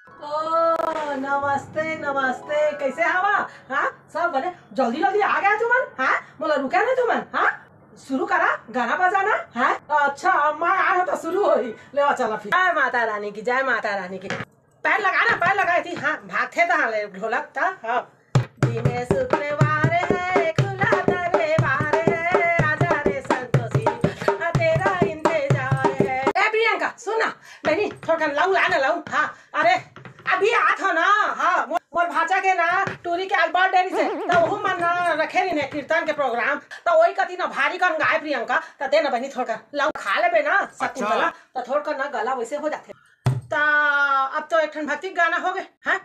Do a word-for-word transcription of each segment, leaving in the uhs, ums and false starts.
ओ, नमस्ते, नमस्ते, कइसे हवा? हाँ, सब बने, जल्दी जल्दी आ गया तुमन, हाँ, मोला रुका नहीं तुमन, हाँ, शुरू करा गाना बजाना, हाँ। अच्छा, अब मैं आया तो शुरू होही। ले चला फिर। जय माता रानी की, जय माता रानी की। पैर लगा ना, पैर लगा थी, हाँ, भागथे त हाँ ले ढोलक त, हाँ। दिने शुक्रवार है, खुला दरबार है, आजा रे संतोषी, आ तेरा इंतजार है। ए प्रियंका, सुन ना, बहनी, थोड़ा लऊ ला ना, लऊ, हाँ। अरे, अभी आत हो ना, हाँ, मोर, मोर भांचा के ना, टूरी के आज बर्थडे रहिसे, त ओहू मन ना रखे रहिन हे कीर्तन के प्रोग्राम, त ओही कति ना भारी कन गाय प्रियंका, त दे ना बहनी थोड़का, लऊ खा लेबे ना, शकुंतला, त थोड़का ना गला वैसे हो जाथे। त अब तो एक ठन भक्ति गाना हो गए, हैं?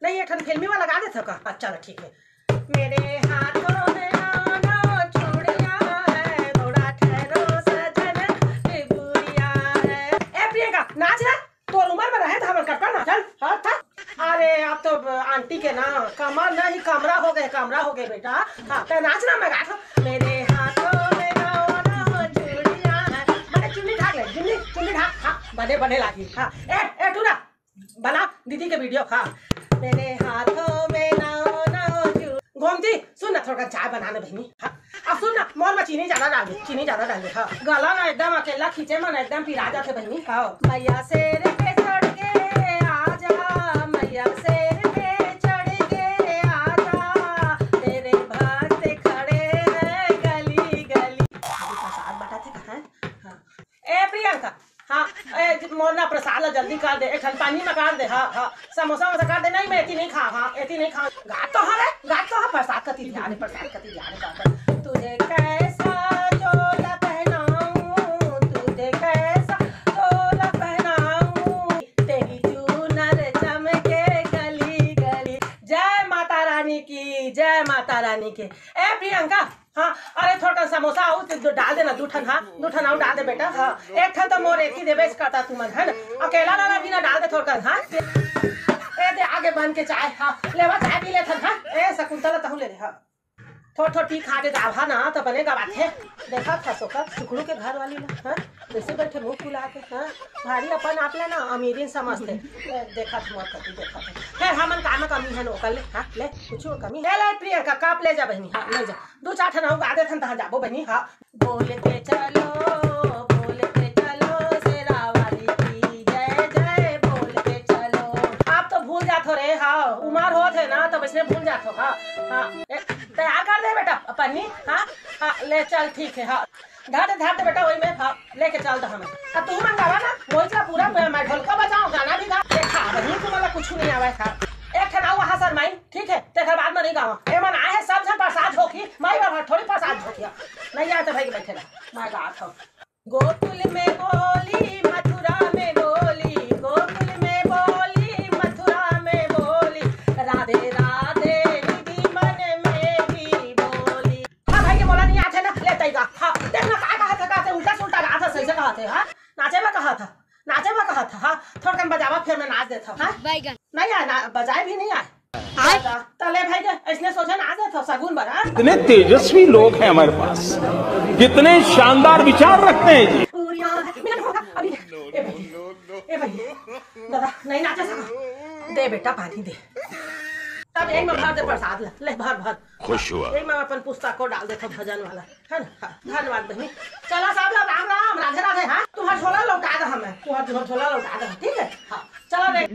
नहीं, एक ठन फिल्मी वाला गा देथव का? अच्छा, चलो ठीक है। मेरे हाथों में नौ नौ चूड़ियां है, थोड़ा ठहरो सजन, ये गुड़िया है। ए प्रियंका, नाच ना, तोर उम्र में रहे त हमर कतका नाचन, हाँ, था। अरे, अब तो आंटी के ना कमर नहीं, कमरा हो गए, कमरा हो गए बेटा। हाँ, त नाच ना, मैं गाथव। मेरे हाथों में नौ नौ चूड़ियां है, माने चुन्नी ढाक ले, चुन्नी, चुन्नी ढाक, हाँ, बने, बने लागी, हाँ। ए, ए, टूरा, बना दीदी के वीडियो, हाँ। मेरे हाथों में नौ नौ चू-, गोमती, सुन ना, थोड़ा चाय बना ना बहनी, हाँ। अब सुन ना, मोर में चीनी ज्यादा डाल दे, चीनी ज्यादा डाल दे, हाँ। गला ना एकदम अकेला खींचे मन एकदम पिरा जाथे बहनी, हाँ। मैया शेर पे चढ़ के आजा, मैया शेर पे चढ़ के आजा, तेरे भक्त खड़े हैं गली गली। अभी प्रसाद बंटाथे कहाँ है? हाँ। ए प्रियंका, हाँ, ए, मोर ना प्रसाद ला जल्दी कर दे, एक ठन पानी में कर दे, हाँ, हाँ, समोसा वमोसा कर दे, नहीं, मैं एती नहीं खा, हाँ, एती नहीं खा। गात तो हवे, गात तो हवे, प्रसाद कती ध्यान है, प्रसाद कती ध्यान है, गात। तुझे कैसा चोला पहनाऊं, तुझे कैसा चोला पहनाऊं, तेरी चूनर चमके गली गली। जय माता रानी की, जय माता रानी की। ए प्रियंका, हाँ, अरे थोड़ा समोसा अउ दो डाल देना, दू ठन, हाँ, दू ठन अउ डाल दे बेटा, हाँ, एक ठन तो मोर एती देबे करता तुमन, है ना, अकेला वाला भी ना डाल दे थोड़ा, हाँ, ए दे आगे बन के चाय, हाँ, लेवा चाय पी लेथन, हाँ, ए शकुंतला तहूँ ले ले, हाँ, थोड़ थोड़ पी खा के गावा ना, तो बने गवाथे, देखा था सोकर, सुकड़ू के घर वाली ना, हाँ, जैसे बैठे मुंह फुला के, हाँ, भारी अपन आप ले ना अमीरिन समझते, ए, देखा था मोर कती, देखा था, फिर हमन का में कमी है ना, ओकर ले, हाँ, ले, कुछ कमी, ले, ले प्रियंका, कप ले जा बहनी, हाँ, ले जा। दू चार ठन अउ गा देथन, तहाँ जाबो बनी। हाँ। बोलते चलो, बोलते चलो, शेरा वाली की जय जय, बोलते चलो। आप तो भूल जाथो रे, हाँ, उमर होत हे ना, तब इसने भूल जाथो, हाँ, हाँ। ए, तैयार कर दे बेटा, पन्नी, हाँ, हाँ, ले चल, ठीक है, हाँ। धर दे, धर दे बेटा, वही में, हाँ, लेके चल दो हमें। अब तू मन गावा ना, वही का पूरा मैं, मैं ढोलका बजाऊँ, गाना भी गा, देखा, वही तुम्हारा कुछ नहीं आवा था। एक ठन अउ वहाँ शरमाई, ठीक है, तेकर बाद में नहीं गावा। ए मन आए हैं, सब झन प्रसाद झोंकी, माई बाबा थोड़ी प्रसाद झोंकिया। नहीं आए तो भाई बैठे रह, मैं गात हूँ। गोकुल में बोली, मथुरा में बोली, गोकुल में बोली, मथुरा में बोली, राधे राधे निधि मन में भी बोली। हाँ भाई, ये मोला नहीं आथे ना, ले तैगा। हाँ, देख ना, का कहा था, कहा था, उल्टा सुल्टा कहा था, सही से कहा था, हाँ? नाचे में कहा था, नाचे में कहा था, हाँ? थोड़कन बजावा, फिर मैं नाच देता हूँ, हाँ? बैगन। नहीं आए ना, बजाए भी नहीं आए। आए? बजा, तले भाई के, इसने सोचा नाच देता हूँ, सगुन बना। इतने तेजस्वी लोग हैं हमारे पास, कितने शानदार विचार रखते हैं जी। पूरिया, मिलन होगा, अभी, ए भाई, ए भाई, दादा, नहीं नाचे सका। दे बेटा, पानी दे। तब यही में भर दे प्रसाद, ले, ले, भर, भर। खुश हुआ। एक मैं अपन पुस्तक को डाल देता भजन वाला, है ना? हाँ, धन्यवाद बहनी। चला सब लोग राम राम, राधे राधे। हाँ, तुम्हारा झोला लौटा दे हमें, तुम्हारा झो-, झोला लौटा दे, ठीक है? हाँ, चलो रे।